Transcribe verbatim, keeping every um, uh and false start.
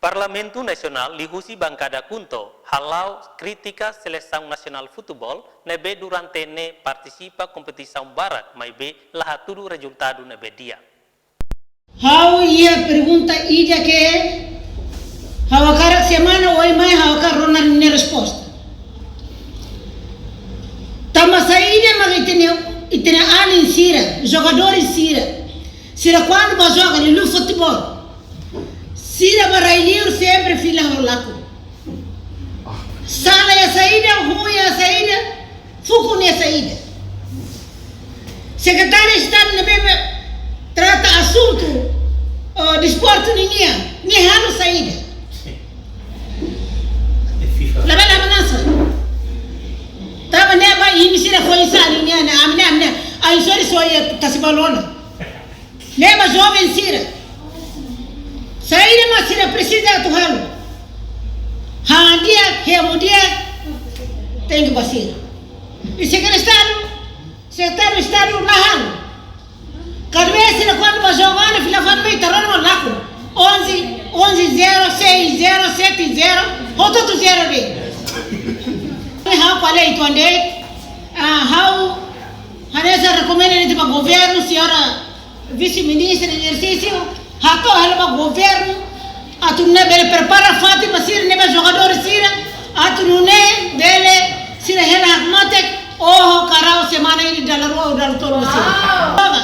Parlamentu Nasionál liuhusi bankada KHUNTO hala'o kritika selesaun nasionál futeból ne'ebé durante ne'e partisipa kompetisaun barak maibé la hatudu rezultadu ne'ebé di'ak. Ha'u iha pergunta ida ke ha'u hakarak semana oin mai ha'u hakarak rona nia resposta. Tanba saida mak ita-nia, ita-nia alin sira, jogadór sira, sira kuandu bá joga liuliu futeból, sira bá rai liur sempre fila ho lakon. Sala iha saida, hun iha saida, fuku iha saida. Sekretáriu Estadu ne'ebé trata asuntu, oh, desportu ninian, nia halo saida. Labele hamnasa. Tanba ne'e ba imi sira foin-sa'e ninian, ami ne'e, ami ne'e, ai sori soi tasi balona. Ne'e ba joven sira. Saida mak sira presiza atu halo. Hahán di'ak, hemu di'ak, tenke ba sira. I sekretáriu Estadu, sekretáriu Estadu la halo. Kada vez sira kuandu bá joga ne'e fila fali mai ita rona lakon. Onze, onze zero, seis zero, sete zero, hotu-hotu zero de'it. Ha'u ko'alia uitoan de'it, ah, ha'u hanesan rekomenda de'it ba governu, señora Vise-Ministra Ezersísiu, hato'o hela ba governu, atu nune'e bele prepara fatin ba sira ne'ebé jogadór sira, atu nune'e bele sira hela hakmatek, oho karau semana ida dala rua ou dala tolu ba sira. Wow! Joga.